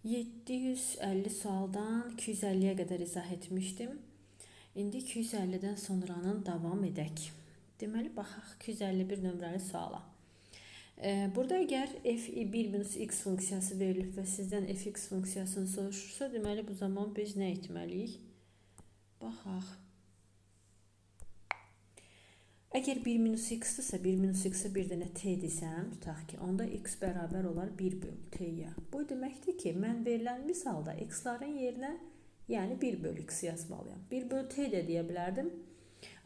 750 sualdan 250-yə qədər izah etmişdim. İndi 250-dən sonranın davam edək. Deməli, baxaq 251 nömrəli suala. Burada əgər f1 minus x funksiyası verilib və sizdən fx funksiyasını soruşursa, deməli, bu zaman biz nə etməliyik? Baxaq. Əgər 1 minus x-dirsə, 1 minus x-ə bir dənə t desəm, tutaq ki, onda x bərabər olar 1 böl t-yə. Bu deməkdir ki, mən verilən misalda x-ların yerinə, yəni 1 böl x yazmalıyam. 1 böl t də deyə bilərdim.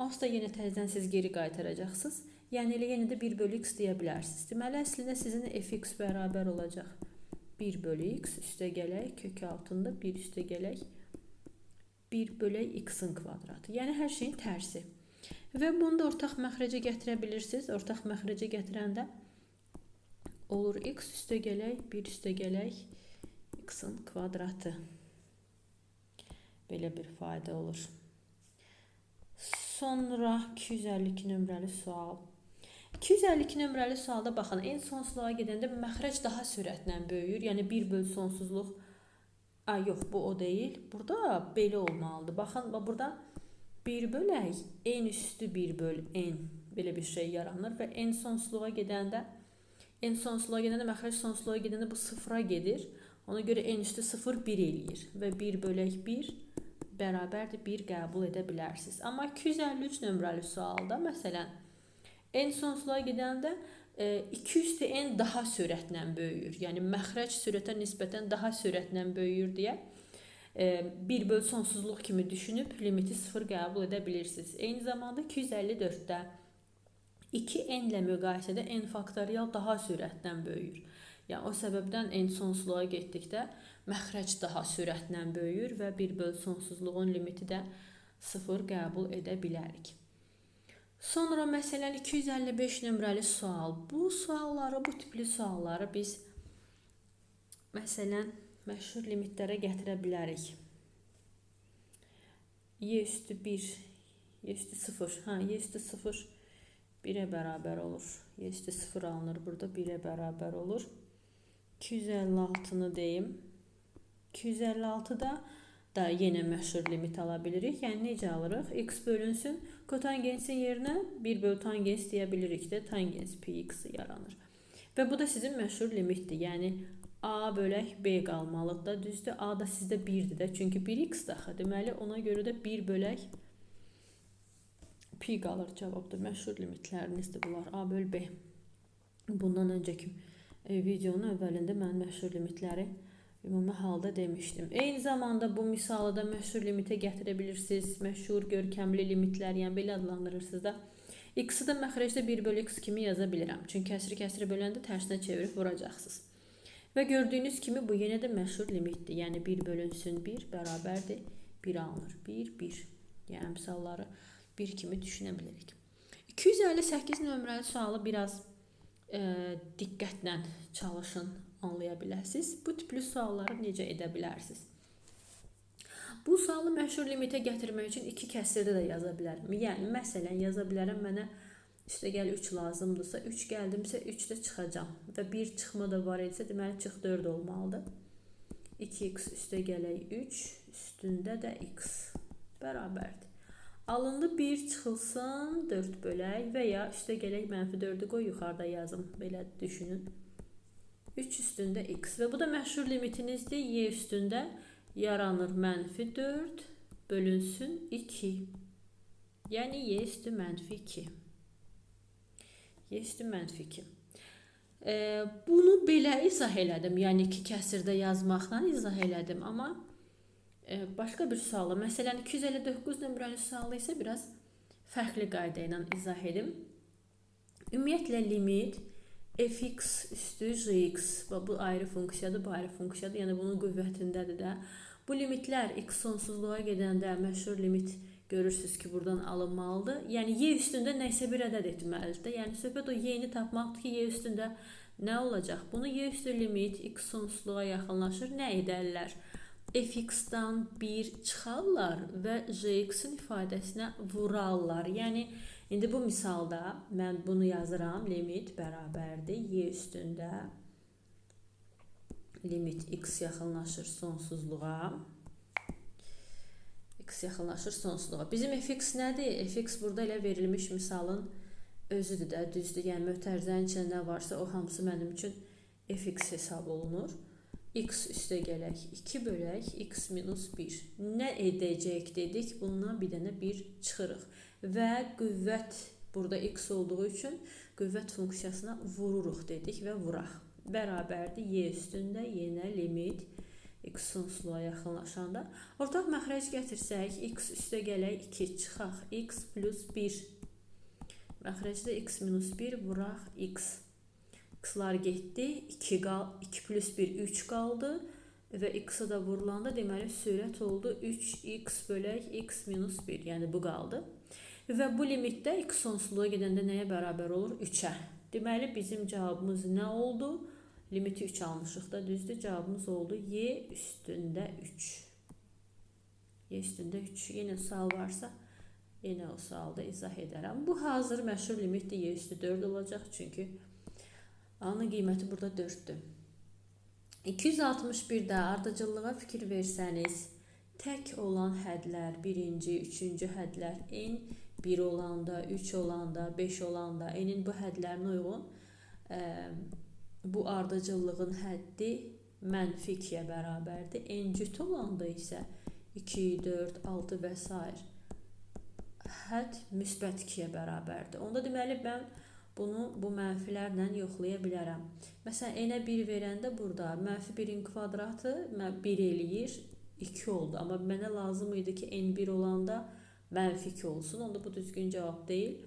Onsuz da yenə təzədən siz geri qaytaracaqsınız. Yəni elə yenə də 1 bölü x deyə bilərsiniz. Deməli, əslində sizin fx bərabər olacaq 1 bölü x üstə gələk, kök altında 1 üstə gələk 1 bölək x-in kvadratı. Yəni, hər şeyin tərsi. Və bunu da ortaq məxrəcə gətirə bilirsiniz. Ortaq məxrəcə gətirəndə olur x üstə gələk, 1 üstə gələk x-in kvadratı. Belə bir fayda olur. Sonra 252 nömrəli sual. 252 nömrəli sualda baxın, n sonsuzluğa gedəndə məxrəc daha sürətlə böyüyür. Yəni 1 böl sonsuzluq. A, yox, bu o deyil. Burada belə olmalıdır. Baxın, burada 1 bölək n üstü 1 böl n belə bir şey yaranır və n sonsuzluğa gedəndə məxrəc sonsuzluğa gedəndə bu sıfıra gedir. Ona görə n üstü 0 1 eləyir və 1 bölək 1 bərabərdir 1 qəbul edə bilərsiniz. Amma 253 nömrəli sualda məsələn n sonsuzluğa gedəndə 2 üstü n daha sürətlə böyüyür. Yəni məxrəc sürətə nisbətən daha sürətlə böyüyür deyə 1 böl sonsuzluq kimi düşünüb limiti 0 qəbul edə bilirsiniz. Eyni zamanda 254-də 2n ilə müqayisədə n faktorial daha sürətlə böyüyür. Yəni o səbəbdən n sonsuzluğa getdikdə məxrəc daha sürətlə böyüyür və 1 böl sonsuzluğun limiti də 0 qəbul edə bilərik. Sonra məsələn 255 nömrəli sual. Bu sualları, bu tipli sualları biz məsələn məşhur limitlərə gətirə bilərik. Y üstü 1, y üstü 0, y üstü 0 1-ə bərabər olur. Y üstü 0 alınır burada, 1-ə bərabər olur. 256-nı deyim. 256-da da yenə məşhur limit ala bilirik. Yəni necə alırıq? X bölünsün, kotangensin yerinə 1 böl tangens deyə bilirik də, tangens pi x yaranır. Və bu da sizin məşhur limitdir. Yəni A bölək B qalmalıdır da, düzdür. A da sizdə 1-dir də, çünki 1x daxı. Deməli, ona görə də 1 bölək pi qalır cavabda. Məşhur limitlərinizdir bunlar. A böl B. Bundan öncəki videonun əvvəlində mən məşhur limitləri ümumi halda demişdim. Eyni zamanda bu misalı da məşhur limitə gətirə bilirsiniz. Məşhur görkəmli limitlər, yəni belə adlandırırsınız da. X-i də məxrəcdə 1 bölü x kimi yaza bilirəm. Çünki kəsri kəsri böləndə tərsinə çevirib vuracaqsınız. Və gördüyünüz kimi bu yenə də məşhur limitdir. Yəni 1 bölünsün 1 bərabərdir 1 alınır. 1, 1. Yəni əmsalları 1 kimi düşünə bilirik. 258 nömrəli sualı biraz diqqətlə çalışın, anlaya biləsiniz. Bu tipli sualları necə edə bilərsiniz? Bu sualı məşhur limitə gətirmək üçün 2 kəsirdə də yaza bilərəm. Yəni məsələn yaza bilərəm mənə üstəgəl 3 lazımdırsa, 3 gəldimsə 3 də çıxacam və 1 çıxma da var idisə, deməli çıx 4 olmalıdır. 2x üstə gələk 3, üstündə də x bərabərdir. Alındı 1 çıxılsın 4 bölək və ya üstə gələk mənfi 4-ü qoy yuxarıda yazım, belə düşünün. 3 üstündə x və bu da məşhur limitinizdir. Y üstündə yaranır mənfi 4 bölünsün 2. Yəni y üstü mənfi 2. Y üstü mənfi 2. Bunu belə izah elədim. Yəni 2 kəsirdə yazmaqla izah elədim. Amma başqa bir sualı, məsələn 259 nömrəli sualı isə biraz fərqli qayda ilə izah edim. Ümumiyyətlə limit fx üstü gx. Bu ayrı funksiyadır, bu ayrı funksiyadır. Yəni bunun qüvvətindədir də. Bu limitlər x sonsuzluğa gedəndə məşhur limit görürsünüz ki, buradan alınmalıdır. Yəni y üstündə nəsə bir ədəd etməlidir də. Yəni söhbət o y-ni tapmaqdır ki, y üstündə nə olacaq? Bunu y üstü limit x sonsuzluğa yaxınlaşır. Nə edərlər? Fx-dan 1 çıxarlar və gx-in ifadəsinə vurarlar. Yəni indi bu misalda mən bunu yazıram. Limit bərabərdir y üstündə Limit x yaxınlaşır sonsuzluğa. X yaxınlaşır sonsuzluğa. Bizim fx nədir? Fx burada elə verilmiş misalın özüdür də, düzdür. Yəni mötərizənin içində nə varsa o hamısı mənim üçün fx hesab olunur. X üstə gələk 2 bölək x minus 1. Nə edəcək dedik? Bundan bir dənə 1 çıxırıq. Və qüvvət burada x olduğu üçün qüvvət funksiyasına vururuq dedik və vuraq. Bərabərdir y üstündə yenə limit x sonsuzluğa yaxınlaşanda. Ortaq məxrəc gətirsək x üstə gələk 2 çıxaq x plus 1. Məxrəcdə x minus 1 vuraq x. X-lar getdi. 2 plus 1 3 qaldı və x-a da vurulanda deməli sürət oldu 3x bölək x minus 1. Yəni bu qaldı. Və bu limitdə x sonsuzluğa gedəndə nəyə bərabər olur? 3-ə. Deməli bizim cavabımız nə oldu? Limiti 3 almışıq da, düzdür. Cavabımız oldu y üstündə 3. Y üstündə 3. Yenə sual varsa yenə o sualda izah edərəm. Bu hazır məşhur limitdir. Y üstü 4 olacaq çünki A-nın qiyməti burada 4-dür. 261-də ardıcıllığa fikir versəniz, tək olan hədlər, birinci, üçüncü hədlər, n 1 olanda, 3 olanda, 5 olanda, n-in bu hədlərinə uyğun bu ardıcıllığın həddi mənfi 2-yə bərabərdir. N cüt olanda isə 2, 4, 6 və s. hədd müsbət 2-yə bərabərdir. Onda deməli mən bunu bu mənfilərlə yoxlaya bilərəm. Məsələn, n-ə 1 verəndə burada mənfi 1-in kvadratı 1 eləyir, 2 oldu. Amma mənə lazım idi ki, n1 olanda mənfi 2 olsun. Onda bu düzgün cavab deyil.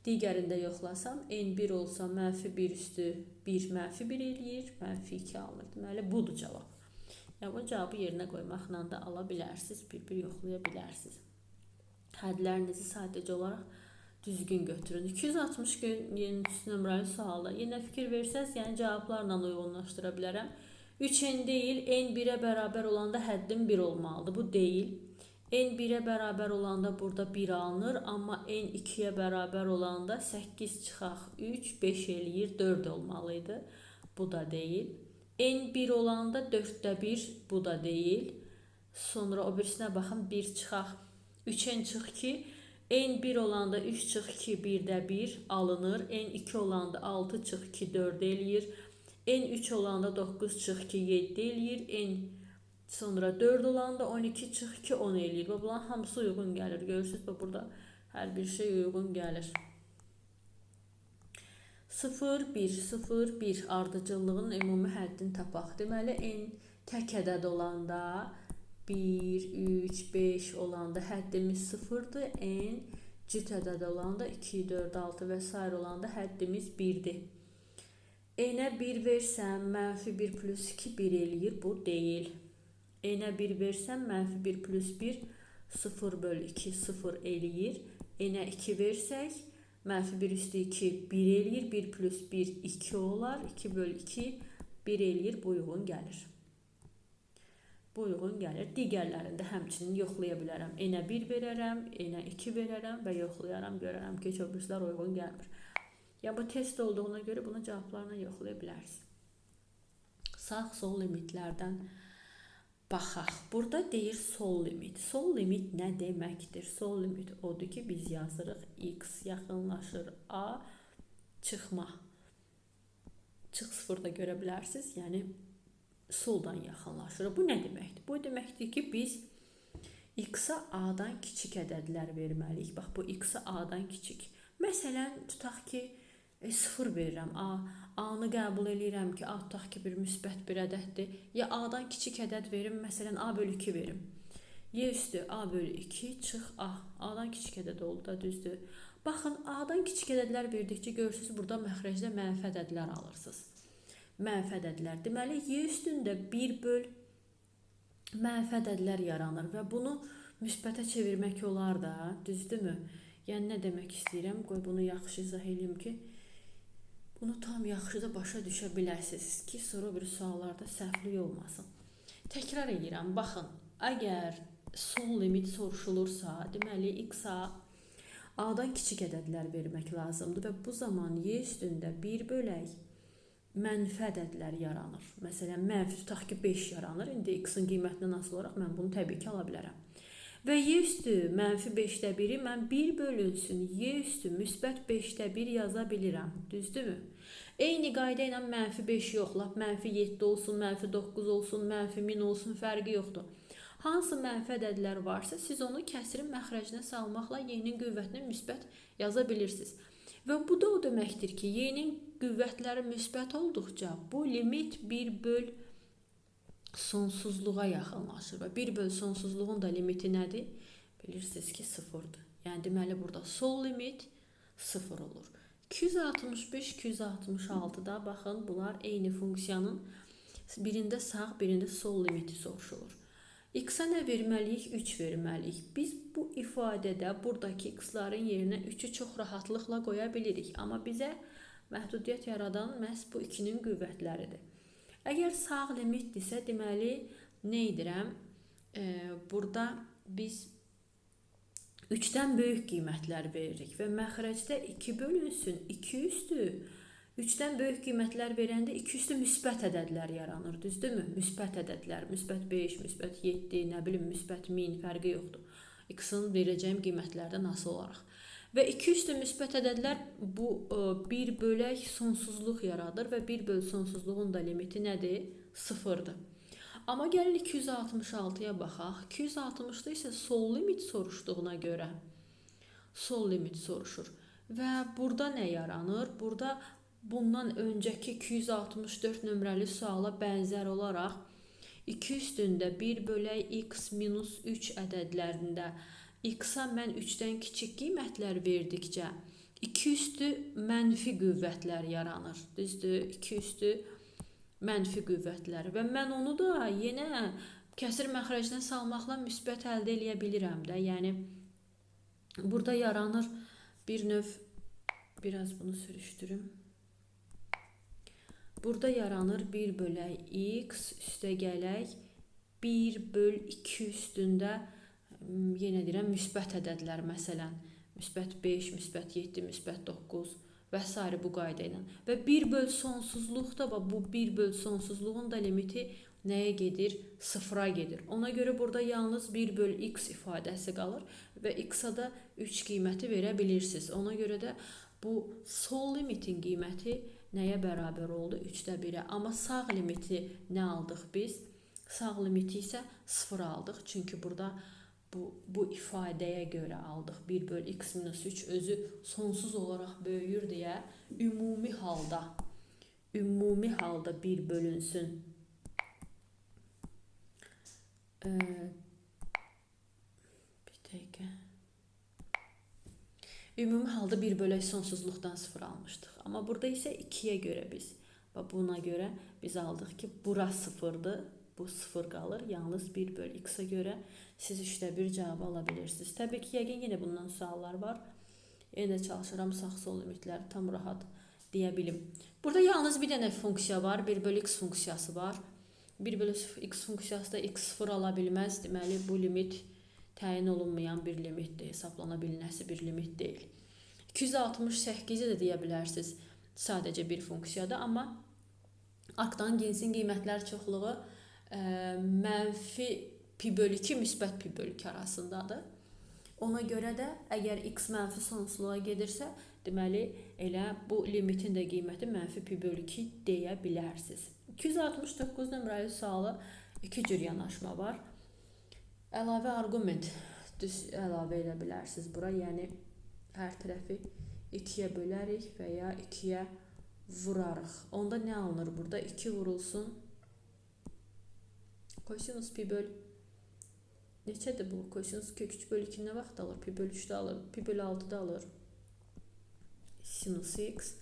Digərində yoxlasam, n1 olsa mənfi 1 üstü 1 mənfi 1 eləyir, mənfi 2 alınır. Deməli, budur cavab. Yəni, bu cavabı yerinə qoymaqla da ala bilərsiniz, bir-bir yoxlaya bilərsiniz. Hədlərinizi sadəcə olaraq düzgün götürün. 260 nömrəli sualda yenə fikir versəz, yəni cavablarla uyğunlaşdıra bilərəm. 3n deyil, n 1-ə bərabər olanda həddim 1 olmalıdır. Bu deyil. N 1-ə bərabər olanda burada 1 alınır, amma n 2-yə bərabər olanda 8 çıxaq 3, 5 eləyir, 4 olmalıydı. Bu da deyil. N 1 olanda 4-də 1, bu da deyil. Sonra o birisinə baxın, 1 çıxaq 3n çıx 2, N1 olanda 3 çıx 2, 1-də 1 alınır. N2 olanda 6 çıx 2, 4 eləyir. N3 olanda 9 çıx 2, 7 eləyir. N sonra 4 olanda 12 çıx 2, 10 eləyir. Və bunların hamısı uyğun gəlir. Görürsünüz, burada hər bir şey uyğun gəlir. 0, 1, 0, 1 ardıcıllığın ümumi həddini tapaq. Deməli, N tək ədəd olanda 1, 3, 5 olanda həddimiz 0-dır. N cüt ədəd olanda 2, 4, 6 və s. olanda həddimiz 1-dir. N-ə 1 versəm, mənfi 1 plus 2, 1 eləyir. Bu deyil. N-ə 1 versəm, mənfi 1 plus 1, 0 bölü 2, 0 eləyir. N-ə 2 versək, mənfi 1 üstü 2, 1 eləyir. 1 plus 1, 2 olar. 2 bölü 2, 1 eləyir. Bu uyğun gəlir. Bu uyğun gəlir. Digərlərini də həmçinin yoxlaya bilərəm. N-ə 1 verərəm, N-ə 2 verərəm və yoxlayaram, görərəm ki, heç o birislər uyğun gəlmir. Yəni, bu test olduğuna görə bunu cavablarla yoxlaya bilərsiniz. Sağ-sol limitlərdən baxaq. Burada deyir sol limit. Sol limit nə deməkdir? Sol limit odur ki, biz yazırıq x yaxınlaşır a çıxma. Çıx sıfır da görə bilərsiniz. Yəni, soldan yaxınlaşır. Bu nə deməkdir? Bu deməkdir ki, biz x-a a-dan kiçik ədədlər verməliyik. Bax, bu x-a a-dan kiçik. Məsələn, tutaq ki, 0 verirəm. A-nı qəbul eləyirəm ki, a tutaq ki, bir müsbət bir ədəddir. Ya a-dan kiçik ədəd verim, məsələn, a bölü 2 verim. Y üstü a bölü 2 çıx a. A-dan kiçik ədəd oldu da, düzdür. Baxın, a-dan kiçik ədədlər verdikcə görürsünüz, burada məxrəcdə mənfi ədədlər alırsınız. Mənfi ədədlər. Deməli, y üstündə 1 böl mənfi ədədlər yaranır və bunu müsbətə çevirmək olar da, düzdürmü? Yəni, nə demək istəyirəm? Qoy bunu yaxşı izah eləyim ki, bunu tam yaxşı da başa düşə biləsiniz ki, sonra bir suallarda səhvlik olmasın. Təkrar edirəm, baxın, əgər sol limit soruşulursa, deməli, x-a a-dan kiçik ədədlər vermək lazımdır və bu zaman y üstündə 1 bölək mənfi ədədlər yaranır. Məsələn, mənfi tutaq ki, 5 yaranır. İndi x-in qiymətindən asılı olaraq mən bunu təbii ki, ala bilərəm. Və y üstü mənfi 5-də 1-i mən 1 bölünsün y üstü müsbət 5-də 1 yaza bilirəm. Düzdürmü? Eyni qayda ilə mənfi 5 yox, lap mənfi 7 olsun, mənfi 9 olsun, mənfi 1000 olsun, fərqi yoxdur. Hansı mənfi ədədlər varsa, siz onu kəsirin məxrəcinə salmaqla y-nin qüvvətini müsbət yaza bilirsiniz. Və bu da o deməkdir ki, y-nin qüvvətləri müsbət olduqca bu limit 1 böl sonsuzluğa yaxınlaşır. Və 1 böl sonsuzluğun da limiti nədir? Bilirsiniz ki, 0-dır. Yəni, deməli, burada sol limit 0 olur. 265, 266-da baxın, bunlar eyni funksiyanın birində sağ, birində sol limiti soruşulur. X-a nə verməliyik? 3 verməliyik. Biz bu ifadədə buradakı x-ların yerinə 3-ü çox rahatlıqla qoya bilirik. Amma bizə məhdudiyyət yaradan məhz bu 2-nin qüvvətləridir. Əgər sağ limitdirsə, deməli, nə edirəm? Burada biz 3-dən böyük qiymətlər veririk və məxrəcdə 2 bölünsün, 2 üstü 3-dən böyük qiymətlər verəndə 2 üstü müsbət ədədlər yaranır, düzdürmü? Müsbət ədədlər, müsbət 5, müsbət 7, nə bilim, müsbət 1000, fərqi yoxdur. X-ın verəcəyim qiymətlərdən asılı olaraq. Və 2 üstü müsbət ədədlər bu 1 bölək sonsuzluq yaradır və 1 böl sonsuzluğun da limiti nədir? 0-dır. Amma gəlin 266-ya baxaq. 260-da isə sol limit soruşduğuna görə sol limit soruşur. Və burada nə yaranır? Burada bundan öncəki 264 nömrəli suala bənzər olaraq 2 üstündə 1 bölək x minus 3 ədədlərində x-a mən 3-dən kiçik qiymətlər verdikcə 2 üstü mənfi qüvvətlər yaranır. Düzdür? 2 üstü mənfi qüvvətlər. Və mən onu da yenə kəsir məxrəcinə salmaqla müsbət əldə eləyə bilirəm də. Yəni, burada yaranır bir növ, biraz bunu sürüşdürüm. Burada yaranır 1 bölək x üstə gələk 1 böl 2 üstündə, yenə deyirəm, müsbət ədədlər məsələn, müsbət 5, müsbət 7, müsbət 9 və s. bu qayda ilə. Və 1 böl sonsuzluq da, bu 1 böl sonsuzluğun da limiti nəyə gedir? 0-a gedir. Ona görə burada yalnız 1 böl x ifadəsi qalır və x-a da 3 qiyməti verə bilirsiniz. Ona görə də bu sol limitin qiyməti nəyə bərabər oldu? 3-də 1-ə. Amma sağ limiti nə aldıq biz? Sağ limiti isə 0 aldıq. Çünki burada bu ifadəyə görə aldıq. 1 böl x minus 3 özü sonsuz olaraq böyüyür deyə ümumi halda 1 bölünsün. Bir dəqiqə. Ümumi halda 1 bölək sonsuzluqdan 0 almışdıq. Amma burada isə 2-yə görə biz, buna görə biz aldıq ki, bura 0-dır. Bu 0 qalır. Yalnız 1 böl x-a görə siz 3-də 1 cavabı ala bilirsiniz. Təbii ki, yəqin yenə bundan suallar var. Yenə də çalışıram sağ-sol limitləri tam rahat deyə bilim. Burada yalnız bir dənə funksiya var. 1 böl x funksiyası var. 1 böl x funksiyası da x 0 ala bilməz. Deməli, bu limit təyin olunmayan bir limitdir. Hesablana bilinəsi bir limit deyil. 268-i də deyə bilərsiniz sadəcə bir funksiyada, amma arctangensin qiymətlər çoxluğu mənfi pi bölü 2, müsbət pi bölü 2 arasındadır. Ona görə də əgər x mənfi sonsuzluğa gedirsə, deməli elə bu limitin də qiyməti mənfi pi bölü 2 deyə bilərsiniz. 269 nömrəli sualı iki cür yanaşma var. Əlavə arqument düz əlavə edə bilərsiniz bura. Yəni, hər tərəfi 2-yə bölərik və ya 2-yə vurarıq. Onda nə alınır burada? 2 vurulsun. Kosinus pi böl neçədir bu? Kosinus kök 3 bölü 2 nə vaxt alır? Pi bölü 3-də alır, pi bölü 6-da alır. Sinus x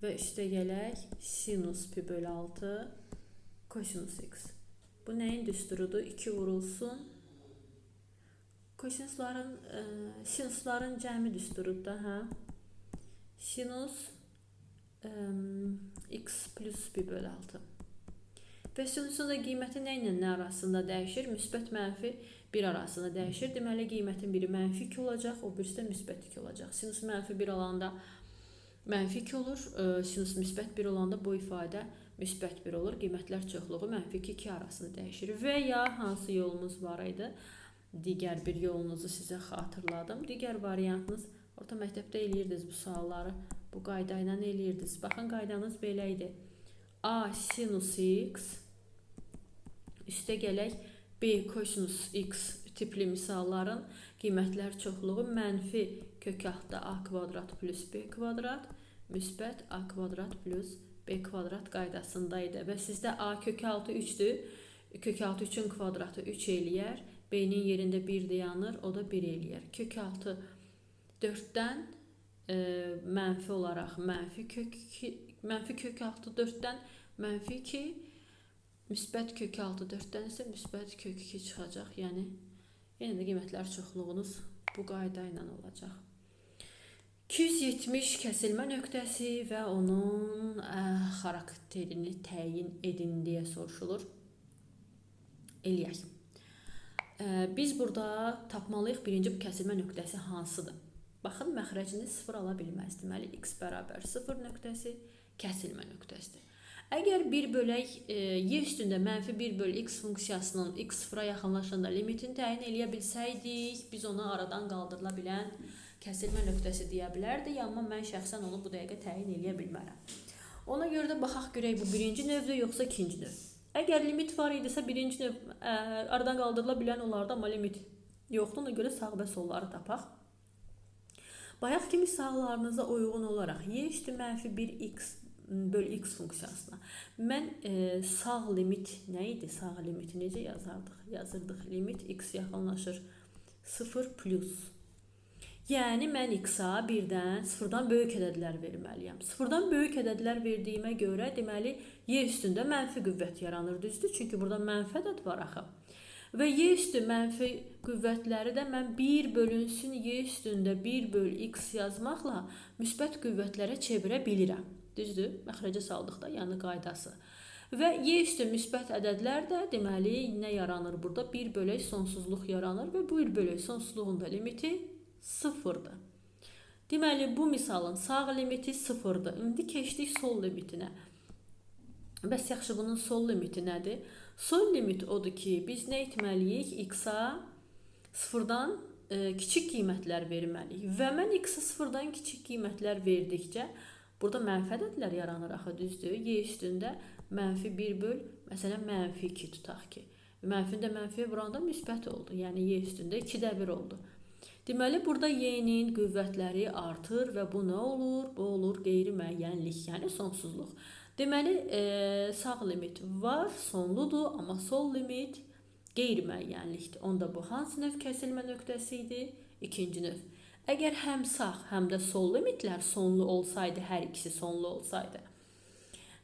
və üstə gələk sinus pi bölü 6 kosinus x. Bu nəyin düsturudur? 2 vurulsun. Kosinusların, sinusların cəmi düsturudur da, hə? Sinus x plus pi bölü 6. Və sinusun da qiyməti nə ilə nə arasında dəyişir? Müsbət mənfi 1 arasında dəyişir. Deməli, qiymətin biri mənfi 2 olacaq, o birisi də müsbət 2 olacaq. Sinus mənfi 1 alanda Mənfi 2 olur. Sinus müsbət 1 olanda bu ifadə müsbət 1 olur. Qiymətlər çoxluğu mənfi 2, 2 arasında dəyişir. Və ya hansı yolumuz var idi? Digər bir yolunuzu sizə xatırladım. Digər variantınız, orta məktəbdə eləyirdiniz bu sualları. Bu qayda ilə eləyirdiniz. Baxın, qaydanız belə idi. A sinus x üstə gələk B kosinus x tipli misalların qiymətlər çoxluğu mənfi kök altda a kvadrat plus b kvadrat müsbət a kvadrat plus b kvadrat qaydasında idi. Və sizdə a kök altı 3-dür. Kök altı 3-ün kvadratı 3 eləyər. B-nin yerində 1 dayanır, o da 1 eləyər. Kök altı 4-dən mənfi olaraq mənfi kök 2, mənfi kök altı 4-dən mənfi 2, müsbət kök altı 4-dən isə müsbət kök 2 çıxacaq. Yəni, yenə də qiymətlər çoxluğunuz bu qayda ilə olacaq. 270 kəsilmə nöqtəsi və onun xarakterini təyin edin deyə soruşulur. Eləyək. Biz burada tapmalıyıq birinci bu kəsilmə nöqtəsi hansıdır? Baxın, məxrəcini 0 ala bilməz. Deməli, x bərabər 0 nöqtəsi kəsilmə nöqtəsidir. Əgər 1 bölək y üstündə mənfi 1 bölü x funksiyasının x sıfıra yaxınlaşanda limitini təyin eləyə bilsəydik, biz onu aradan qaldırıla bilən kəsilmə nöqtəsi deyə bilərdik, amma mən şəxsən onu bu dəqiqə təyin eləyə bilmərəm. Ona görə də baxaq görək bu birinci növdür yoxsa ikinci növ. Əgər limit var idisə birinci növ aradan qaldırıla bilən olardı, amma limit yoxdur. Ona görə sağ və solları tapaq. Bayaq kimi sağlarınıza uyğun olaraq y üstü mənfi 1x bölü x funksiyasına. Mən sağ limit nə idi? Sağ limiti necə yazardıq? Yazırdıq limit x yaxınlaşır 0 plus. Yəni mən x-a birdən sıfırdan böyük ədədlər verməliyəm. Sıfırdan böyük ədədlər verdiyimə görə deməli y üstündə mənfi qüvvət yaranır, düzdür? Çünki burada mənfi ədəd var axı. Və y üstü mənfi qüvvətləri də mən 1 bölünsün y üstündə 1 bölü x yazmaqla müsbət qüvvətlərə çevirə bilirəm. Düzdür? Məxrəcə saldıqda, yəni qaydası. Və y üstü müsbət ədədlər də deməli nə yaranır burada? 1 bölək sonsuzluq yaranır və bu 1 bölək sonsuzluğun da limiti 0-dır. Deməli bu misalın sağ limiti 0-dır. İndi keçdik sol limitinə. Bəs yaxşı, bunun sol limiti nədir? Sol limit odur ki, biz nə etməliyik? X-a sıfırdan kiçik qiymətlər verməliyik. Və mən x-a sıfırdan kiçik qiymətlər verdikcə burada mənfi ədədlər yaranır axı, düzdür? Y üstündə mənfi 1 böl, məsələn, mənfi 2 tutaq ki. Mənfini də mənfiyə vuranda müsbət oldu. Yəni y üstündə 2-də 1 oldu. Deməli, burada y-nin qüvvətləri artır və bu nə olur? Bu olur qeyri-müəyyənlik, yəni sonsuzluq. Deməli, sağ limit var, sonludur, amma sol limit qeyri-müəyyənlikdir. Onda bu hansı növ kəsilmə nöqtəsi idi? İkinci növ. Əgər həm sağ, həm də sol limitlər sonlu olsaydı, hər ikisi sonlu olsaydı.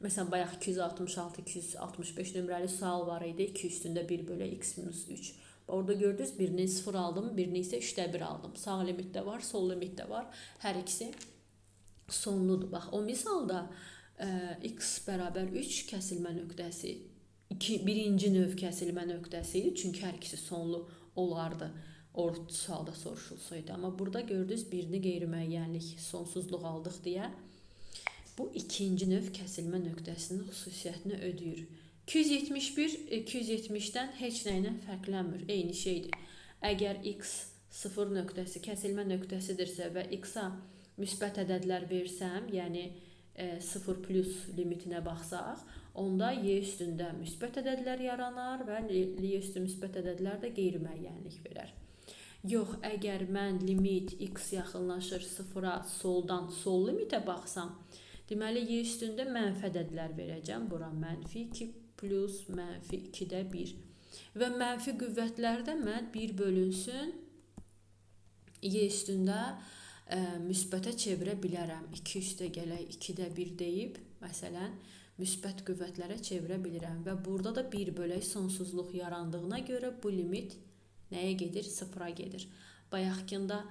Məsələn, bayaq 266, 265 nömrəli sual var idi. 2 üstündə 1 bölü x minus 3. Orada gördünüz, birini 0 aldım, birini isə 3-də 1 aldım. Sağ limit də var, sol limit də var. Hər ikisi sonludur. Bax, o misalda x bərabər 3 kəsilmə nöqtəsi, birinci növ kəsilmə nöqtəsi idi. Çünki hər ikisi sonlu olardı. Orta sualda soruşulsaydı. Amma burada gördünüz, birini qeyri-müəyyənlik, sonsuzluq aldıq deyə bu ikinci növ kəsilmə nöqtəsinin xüsusiyyətini ödəyir. 271, 270-dən heç nə ilə fərqlənmir. Eyni şeydir. Əgər x 0 nöqtəsi kəsilmə nöqtəsidirsə və x-a müsbət ədədlər versəm, yəni 0 plus limitinə baxsaq, onda y üstündə müsbət ədədlər yaranar və y üstü müsbət ədədlər də qeyri-müəyyənlik verər. Yox, əgər mən limit x yaxınlaşır 0-a soldan sol limitə baxsam, deməli y üstündə mənfi ədədlər verəcəm. Bura mənfi 2 plus mənfi 2-də 1. Və mənfi qüvvətlərdə mən 1 bölünsün y üstündə müsbətə çevirə bilərəm. 2 üstə gələk 2-də 1 deyib, məsələn, müsbət qüvvətlərə çevirə bilirəm. Və burada da 1 bölək sonsuzluq yarandığına görə bu limit nəyə gedir? 0-a gedir. Bayaqkında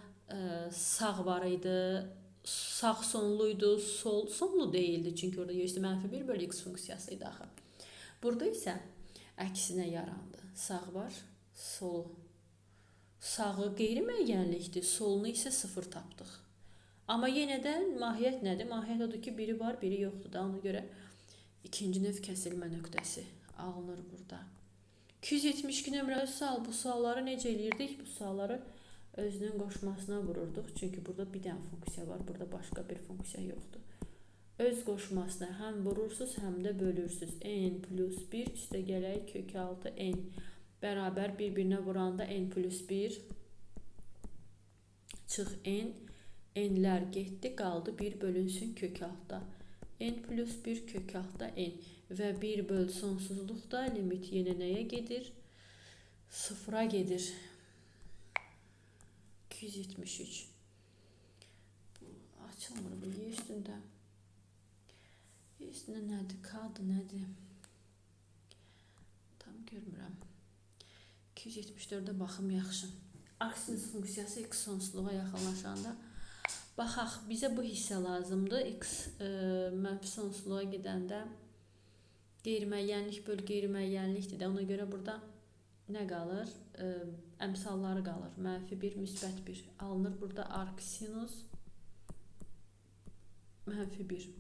sağ var idi, sağ sonluydu, sol sonlu deyildi. Çünki orada y üstü mənfi 1 bölü x funksiyası idi axı. Burada isə əksinə yarandı. Sağ var, solu. Sağı qeyri-müəyyənlikdir, solunu isə 0 tapdıq. Amma yenə də mahiyyət nədir? Mahiyyət odur ki, biri var, biri yoxdur da. Ona görə ikinci növ kəsilmə nöqtəsi alınır burada. 272 nömrəli sual. Bu sualları necə eləyirdik? Bu sualları özünün qoşmasına vururduq. Çünki burada bir dənə funksiya var, burada başqa bir funksiya yoxdur. Öz qoşmasına həm vurursunuz, həm də bölürsünüz. N plus 1 üstə gələk kök 6 n bərabər bir-birinə vuranda n plus 1 çıx n. N'lər getdi, qaldı 1 bölünsün kök 6-da. N plus 1 kök 6-da n və 1 böl sonsuzluqda limit yenə nəyə gedir? 0-a gedir. 273. Bu açılmır bu Y üstündə. Y üstündə nədir? K-dır, nədir? Tam görmürəm. 274-ə baxım yaxşı. Arcsinus funksiyası x sonsuzluğa yaxınlaşanda baxaq, bizə bu hissə lazımdır. X mənfi sonsuzluğa gedəndə qeyri-müəyyənlik böl qeyri-müəyyənlikdir də. Ona görə burada nə qalır? Əmsalları qalır. Mənfi 1, müsbət 1. Alınır burada arcsinus mənfi 1.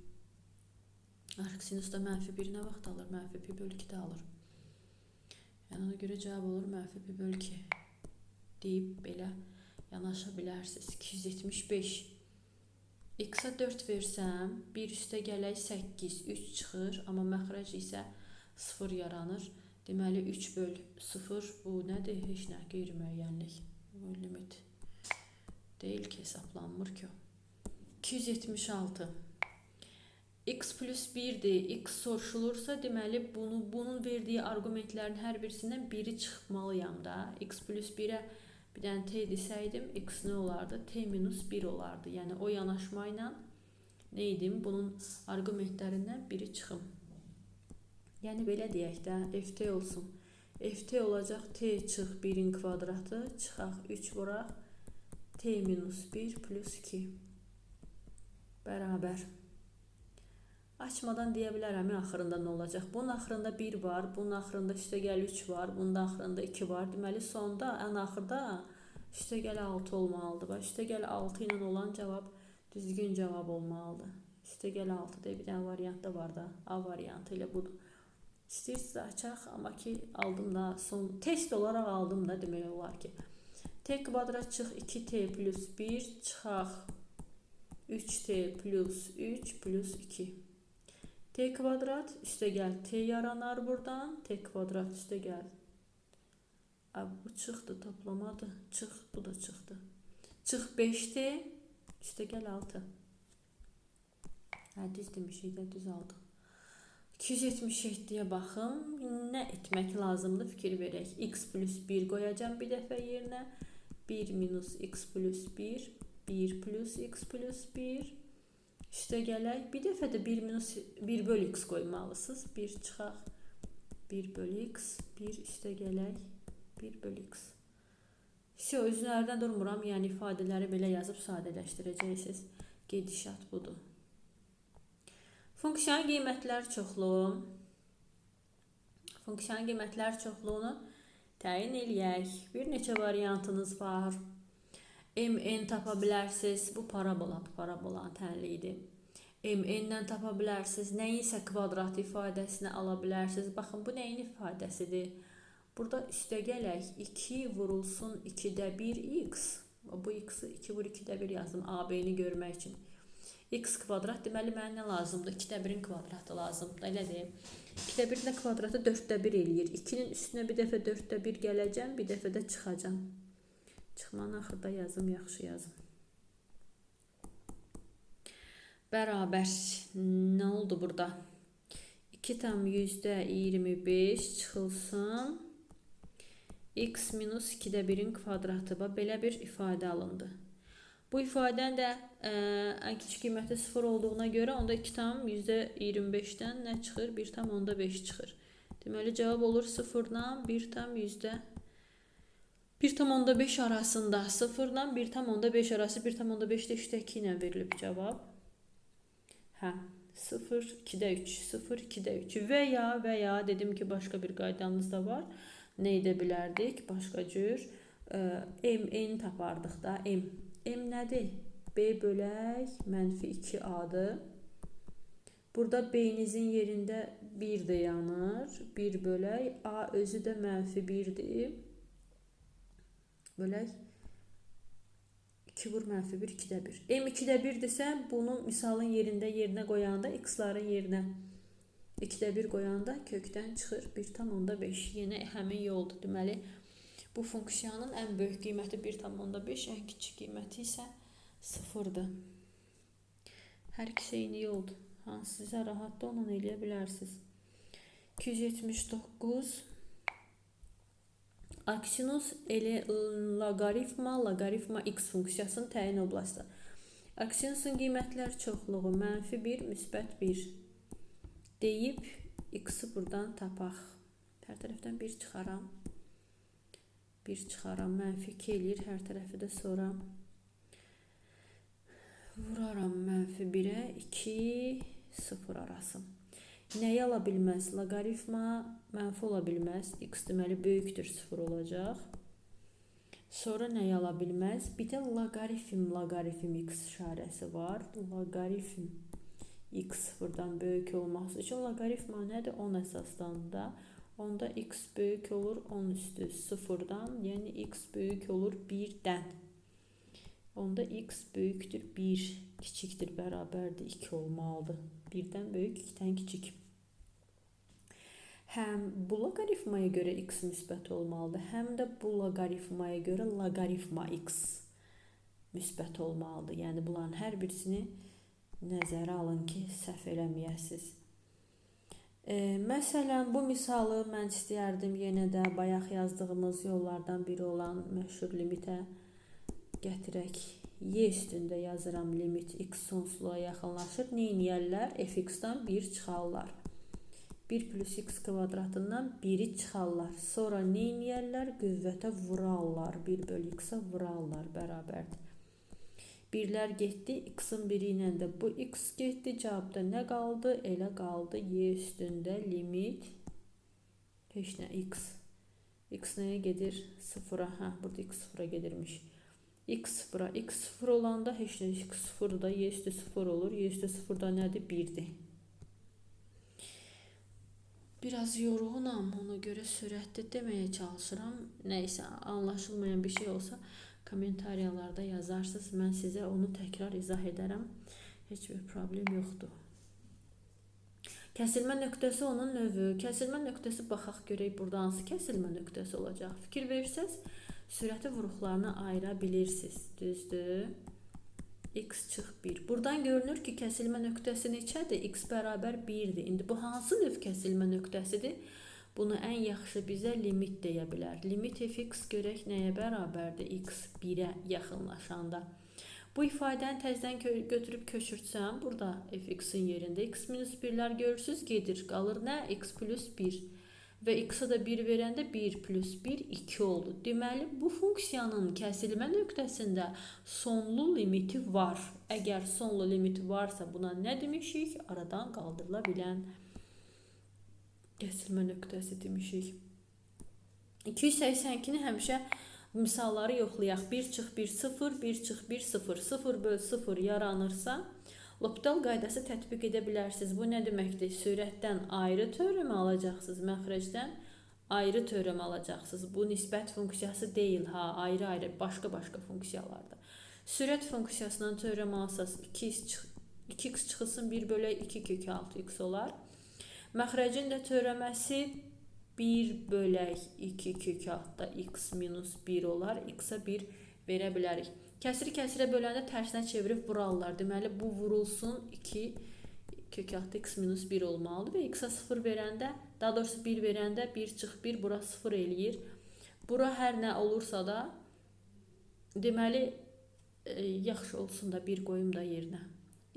Arcsinus da mənfi 1 nə vaxt alır? Mənfi pi böl 2 də alır. Yəni ona görə cavab olur mənfi pi böl 2 deyib belə yanaşa bilərsiniz. 275. X-a 4 versəm, 1 üstə gələk 8, 3 çıxır, amma məxrəc isə 0 yaranır. Deməli, 3 böl 0 bu nədir? Heç nə, qeyri-müəyyənlik. Bu limit deyil ki, hesablanmır ki o. 276. X plus 1-dir. X soruşulursa, deməli, bunun verdiyi arqumentlərin hər birisindən biri çıxmalıyam da. X plus 1-ə bir dənə t desəydim, x nə olardı? T minus 1 olardı. Yəni, o yanaşma ilə nə idim? Bunun arqumentlərindən biri çıxım. Yəni, belə deyək də, ft olsun. Ft olacaq t çıx 1-in kvadratı, çıxaq 3 vuraq, t minus 1 plus 2 bərabər. Açmadan deyə bilərəm, axırında nə olacaq? Bunun axırında 1 var, bunun axırında üstəgəl 3 var, bunun da axırında 2 var. Deməli, sonda, ən axırda üstəgəl 6 olmalıdır. Bax, üstəgəl 6 ilə olan cavab düzgün cavab olmalıdır. Üstəgəl 6 deyə bir dənə variant da var da. A variantı ilə budur. İstəyirsiniz açaq, amma ki, aldım da, son test olaraq aldım da demək olar ki. T kvadrat çıx 2t plus 1 çıxaq 3t plus 3 plus 2. T kvadrat üstəgəl t yaranar buradan. T kvadrat üstəgəl. Bu çıxdı, toplamadı. Çıx, bu da çıxdı. Çıx 5t üstəgəl 6. Hə, düz demişik də, düz aldıq. 277-yə baxım. Nə etmək lazımdır? Fikir verək. X plus 1 qoyacağam bir dəfə yerinə. 1 minus x plus 1. 1 plus x plus 1. Üstə gələk. Bir dəfə də 1 minus 1 böl x qoymalısınız. 1 çıxaq. 1 böl x. 1 üstə gələk. 1 böl x. Vəsio, üzərində durmuram. Yəni ifadələri belə yazıb sadələşdirəcəksiniz. Gedişat budur. Funksiyanın qiymətlər çoxluğu. Funksiyanın qiymətlər çoxluğunu təyin eləyək. Bir neçə variantınız var. M, N tapa bilərsiniz. Bu paraboladır, parabolanın tənliyidir. M, N-dən tapa bilərsiniz. Nəyinsə kvadrat ifadəsini ala bilərsiniz. Baxın, bu nəyin ifadəsidir? Burada üstə gələk 2 vurulsun 2-də 1 x. Bu x-i 2 vur 2-də 1 yazdım A, B-ni görmək üçün. X kvadrat, deməli mənə nə lazımdır? 2-də 1-in kvadratı lazımdır, elə deyim. 2-də 1-in də kvadratı 4-də 1 eləyir. 2-nin üstünə bir dəfə 4-də 1 gələcəm, bir dəfə də çıxacam. Çıxmanı axırda yazım, yaxşı yazım. Bərabər. Nə oldu burada? 2,25 çıxılsın. X minus 2-də 1-in kvadratı. Bax, belə bir ifadə alındı. Bu ifadənin də ən kiçik qiyməti 0 olduğuna görə onda 2,25-dən nə çıxır? 1,5 çıxır. Deməli, cavab olur 0-dan 1,5 arasında. 0-dan 1,5 arası 1,5-də 3-də 2 ilə verilib cavab. Hə, 0, 2-də 3, 0, 2-də 3 və ya dedim ki, başqa bir qaydanız da var. Nə edə bilərdik? Başqa cür. M, N tapardıq da. M. M nədir? B bölək mənfi 2A-dır. Burada B-nizin yerində 1 də yanır. 1 bölək. A özü də mənfi 1-dir. Bölək. 2 vur mənfi 1, 2-də 1. M 2-də 1-dirsə, bunu misalın yerində yerinə qoyanda, x-ların yerinə 2-də 1 qoyanda kökdən çıxır 1,5. Yenə həmin yoldur. Deməli, bu funksiyanın ən böyük qiyməti 1,5, ən kiçik qiyməti isə 0-dır. Hər ikisi eyni yoldur. Hansı sizə rahatdır, onunla eləyə bilərsiniz. 279. Arcsinus elə loqaritma, loqaritma x funksiyasının təyin oblasti. Arcsinusun qiymətlər çoxluğu mənfi 1, müsbət 1 deyib x-i buradan tapaq. Hər tərəfdən 1 çıxaram. 1 çıxaram, mənfi 2 eləyir hər tərəfi də sonra. Vuraram mənfi 1-ə, 2, 0 arası. Nəyi ala bilməz? Loqaritma mənfi ola bilməz. X deməli böyükdür 0 olacaq. Sonra nəyi ala bilməz? Bir də loqaritm, loqaritm x işarəsi var. Loqaritm x sıfırdan böyük olması üçün loqaritma nədir? 10 əsasdan da. Onda x böyük olur 10 üstü 0-dan, yəni x böyük olur 1-dən. Onda x böyükdür 1, kiçikdir, bərabərdir 2 olmalıdır. 1-dən böyük, 2-dən kiçik. Həm bu loqaritmaya görə x müsbət olmalıdır, həm də bu loqaritmaya görə loqaritma x müsbət olmalıdır. Yəni bunların hər birisini nəzərə alın ki, səhv eləməyəsiniz. Məsələn, bu misalı mən istəyərdim yenə də bayaq yazdığımız yollardan biri olan məşhur limitə gətirək. Y üstündə yazıram limit x sonsuzluğa yaxınlaşır. Nə eləyərlər? Fx-dan 1 çıxarlar. 1 plus x kvadratından 1-i çıxarlar. Sonra nə eləyərlər? Qüvvətə vurarlar. 1 bölü x-a vurarlar bərabərdir. Birlər getdi. X-in biri ilə də bu x getdi. Cavabda nə qaldı? Elə qaldı. Y üstündə limit heç nə x. X nəyə gedir? 0-a. Hə, burada x 0-a gedirmiş. X 0-a. X 0 olanda heç nə x 0 da y üstü 0 olur. Y üstü 0 da nədir? 1-dir. Biraz yorğunam, ona görə sürətli deməyə çalışıram. Nəysə, anlaşılmayan bir şey olsa kommentariyalarda yazarsınız. Mən sizə onu təkrar izah edərəm. Heç bir problem yoxdur. Kəsilmə nöqtəsi onun növü. Kəsilmə nöqtəsi baxaq görək burada hansı kəsilmə nöqtəsi olacaq. Fikir verirsəz, sürəti vuruqlarına ayıra bilirsiniz. Düzdür? X çıx 1. Buradan görünür ki, kəsilmə nöqtəsi neçədir? X bərabər 1-dir. İndi bu hansı növ kəsilmə nöqtəsidir? Bunu ən yaxşı bizə limit deyə bilər. Limit fx görək nəyə bərabərdir? X 1-ə yaxınlaşanda. Bu ifadəni təzədən götürüb köçürtsəm, burada fx-in yerində x minus 1-lər görürsünüz, gedir. Qalır nə? X plus 1. Və x-a da 1 verəndə 1 plus 1, 2 oldu. Deməli, bu funksiyanın kəsilmə nöqtəsində sonlu limiti var. Əgər sonlu limiti varsa, buna nə demişik? Aradan qaldırıla bilən kəsilmə nöqtəsi demişik. 282-ni həmişə misalları yoxlayaq. 1 çıx 1, 0, 1 çıx 1, 0. 0 böl 0 yaranırsa, L'Hopital qaydası tətbiq edə bilərsiniz. Bu nə deməkdir? Sürətdən ayrı törəmə alacaqsınız, məxrəcdən ayrı törəmə alacaqsınız. Bu nisbət funksiyası deyil, ha, ayrı-ayrı, başqa-başqa funksiyalardır. Sürət funksiyasından törəmə alsaz 2x çıxılsın 1 bölək 2 kök 6x olar. Məxrəcin də törəməsi 1 bölək 2 kök 6-da x minus 1 olar. X-a 1 verə bilərik. Kəsiri kəsirə böləndə tərsinə çevirib vurarlar. Deməli, bu vurulsun 2 kök 6 x minus 1 olmalıdır və x-a 0 verəndə, daha doğrusu 1 verəndə 1 çıx 1, bura 0 eləyir. Bura hər nə olursa da, deməli, yaxşı olsun da 1 qoyum da yerinə.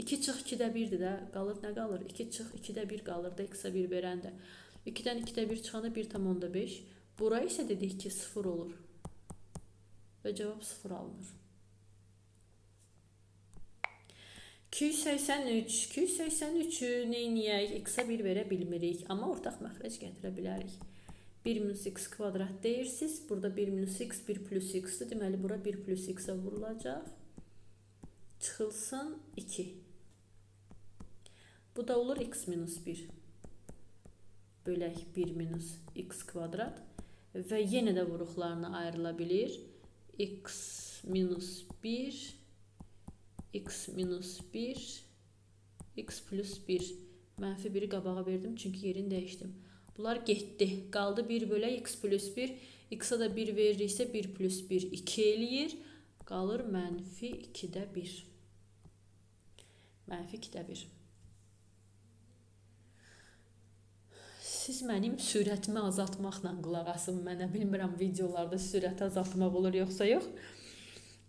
2 çıx 2-də 1-dir də, qalır nə qalır? 2 çıx 2-də 1 qalır da x-a 1 verəndə. 2-dən 2-də 1 çıxanda 1,5. Bura isə dedik ki, 0 olur. Və cavab 0 alınır. 283. 283-ü neyniyək? X-a 1 verə bilmirik, amma ortaq məxrəc gətirə bilərik. 1 minus x kvadrat deyirsiniz. Burada 1 minus x, 1 plus x-dir. Deməli, bura 1 plus x-a vurulacaq. Çıxılsın 2. Bu da olur x minus 1 bölək 1 minus x kvadrat və yenə də vuruqlarına ayrıla bilir. X minus 1, x minus 1, x plus 1. Mənfi 1-i qabağa verdim, çünki yerini dəyişdim. Bunlar getdi. Qaldı 1 bölək x plus 1. X-a da 1 veririksə 1 plus 1 2 eləyir. Qalır mənfi 2-də 1. Mənfi 2-də 1. Siz mənim sürətimi azaltmaqla qulaq asın mənə. Bilmirəm videolarda sürəti azaltmaq olur yoxsa yox.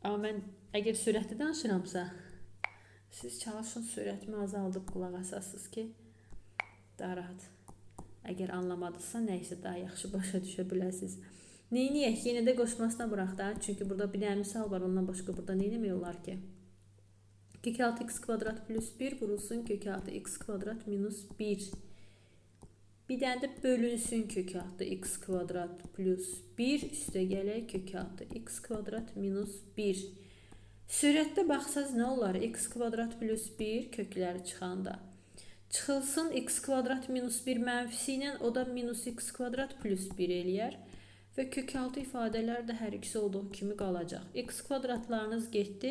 Amma mən əgər sürətli danışıramsa, siz çalışın sürətimi azaldıb qulaq asasınız ki, daha rahat. Əgər anlamadısa, nə isə daha yaxşı başa düşə biləsiniz. Neyniyək? Yenə də qoşmasına vuraq da. Çünki burada bir dənə misal var, ondan başqa burada nə etmək olar ki? Kök 6x kvadrat plus 1 vurulsun kök 6x kvadrat minus 1. Bir dənə də bölünsün kök 6x kvadrat plus 1 üstə gələk kök 6x kvadrat minus 1. Sürətdə baxsaz nə olar? X kvadrat plus 1 kökləri çıxanda. Çıxılsın x kvadrat minus 1 mənfisi ilə, o da minus x kvadrat plus 1 eləyər. Və kök 6 ifadələr də hər ikisi olduğu kimi qalacaq. X kvadratlarınız getdi.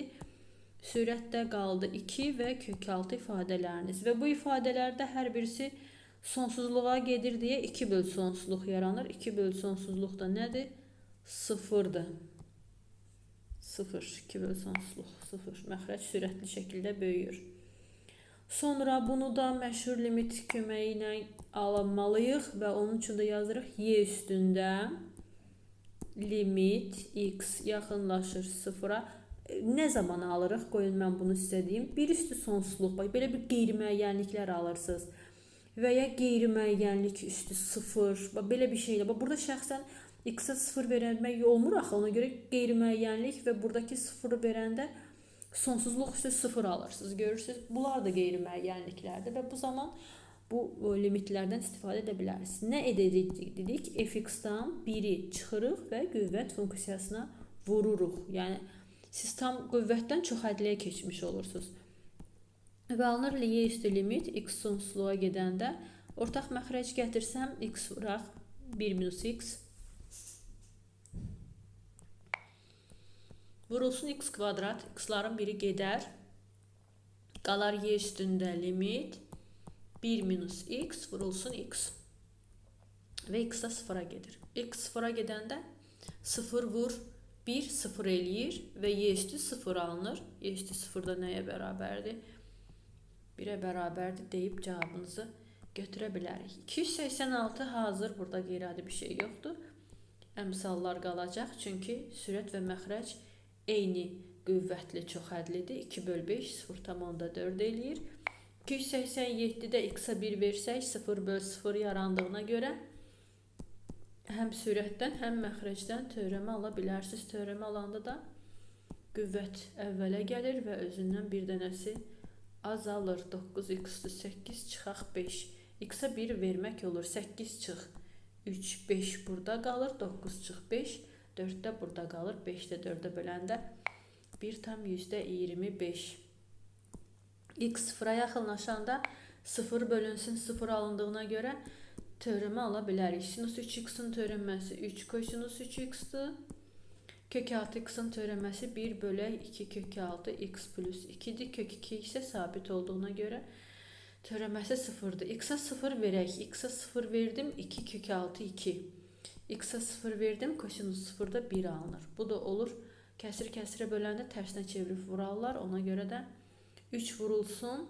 Sürət də qaldı 2 və kök 6 ifadələriniz. Və bu ifadələrdə hər birisi sonsuzluğa gedir deyə 2 böl sonsuzluq yaranır. 2 böl sonsuzluq da nədir? 0-dır. 0. 2 böl sonsuzluq 0. Məxrəc sürətli şəkildə böyüyür. Sonra bunu da məşhur limit köməyi ilə alınmalıyıq və onun üçün də yazırıq y üstündə limit x yaxınlaşır 0-a. Nə zaman alırıq? Qoyun mən bunu sizə deyim. Bir üstü sonsuzluq. Bax, belə bir qeyri-müəyyənliklər alırsınız. Və ya qeyri-müəyyənlik üstü 0. Bax, belə bir şeylə. Bax, burada şəxsən x-a 0 vermək olmur axı. Ona görə qeyri-müəyyənlik və buradakı 0-ı verəndə sonsuzluq üstü 0 alırsınız. Görürsünüz, bunlar da qeyri-müəyyənliklərdir və bu zaman bu limitlərdən istifadə edə bilərsiniz. Nə edirik dedik? Fx-dan 1-i çıxırıq və qüvvət funksiyasına vururuq. Yəni, siz tam qüvvətdən çox hədliyə keçmiş olursunuz. Və alınır y üstü limit x sonsuzluğa gedəndə ortaq məxrəc gətirsəm x vuraq 1 minus x vurulsun x kvadrat, x-ların biri gedər, qalar y üstündə limit 1 minus x vurulsun x və x də 0-a gedir. X 0-a gedəndə 0 vur 1 0 eləyir və y üstü 0 alınır. Y üstü 0 da nəyə bərabərdir? 1-ə bərabərdir deyib cavabınızı götürə bilərik. 286 hazır, burada qeyri-adi bir şey yoxdur. Əmsallar qalacaq, çünki sürət və məxrəc eyni qüvvətli çoxhədlidir. 2 böl 5 0,4 eləyir. 287-də x-a 1 versək 0 böl 0 yarandığına görə həm sürətdən, həm məxrəcdən törəmə ala bilərsiniz. Törəmə alanda da qüvvət əvvələ gəlir və özündən bir dənəsi azalır. 9x üstü 8 çıxaq 5. X-a 1 vermək olur. 8 çıx 3, 5 burada qalır. 9 çıx 5, 4 də burada qalır. 5 də 4-ə böləndə 1,25. X 0-a yaxınlaşanda 0 bölünsün 0 alındığına görə törəmə ala bilərik. Sinus 3x-in törəməsi 3 kosinus 3x-dir. Kök 6x-in törəməsi 1 bölək 2 kök 6 x plus 2-dir. Kök 2 isə sabit olduğuna görə törəməsi 0-dır. X-a 0 verək. X-a 0 verdim 2 kök 6 2. X-a 0 verdim kosinus 0-da 1 alınır. Bu da olur. Kəsir kəsirə böləndə tərsinə çevirib vurarlar. Ona görə də 3 vurulsun.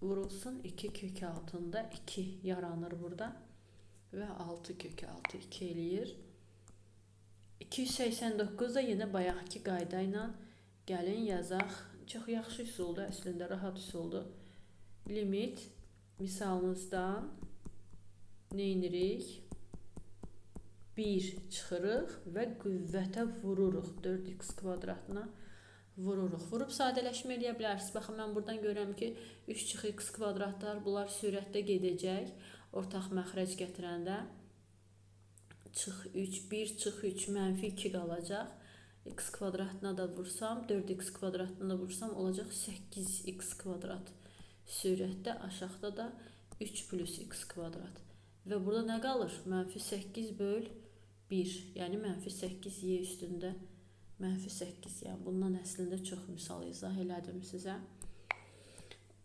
Vurulsun 2 kök altında 2 yaranır burada. Və 6 kök 6 2 eləyir. 289 da yenə bayaqki qayda ilə gəlin yazaq. Çox yaxşı üsuldur, əslində rahat üsuldur. Limit misalımızdan nə edirik? 1 çıxırıq və qüvvətə vururuq. 4x kvadratına vururuq. Vurub sadələşmə eləyə bilərsiniz. Baxın, mən buradan görürəm ki, 3 çıx x kvadratlar, bunlar sürətdə gedəcək. Ortaq məxrəc gətirəndə çıx 3, 1 çıx 3, mənfi 2 qalacaq. X kvadratına da vursam, 4x kvadratına da vursam olacaq 8x kvadrat sürətdə, aşağıda da 3 plus x kvadrat. Və burada nə qalır? Mənfi 8 böl 1, yəni mənfi 8 y üstündə mənfi 8. Yəni bundan əslində çox misal izah elədim sizə.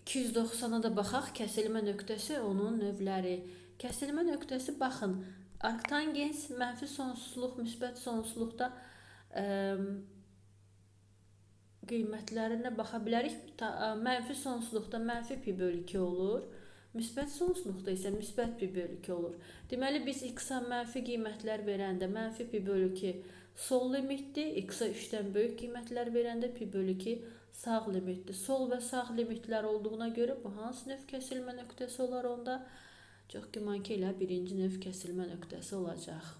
290-a da baxaq. Kəsilmə nöqtəsi, onun növləri. Kəsilmə nöqtəsi, baxın, arctangens mənfi sonsuzluq, müsbət sonsuzluqda qiymətlərinə baxa bilərik. Mənfi sonsuzluqda mənfi pi bölü 2 olur. Müsbət sonsuzluqda isə müsbət pi bölü 2 olur. Deməli, biz x-a mənfi qiymətlər verəndə mənfi pi bölü 2 sol limitdir. X-a 3-dən böyük qiymətlər verəndə pi bölü 2 sağ limitdir. Sol və sağ limitlər olduğuna görə bu hansı növ kəsilmə nöqtəsi olar onda? Çox güman ki, elə birinci növ kəsilmə nöqtəsi olacaq.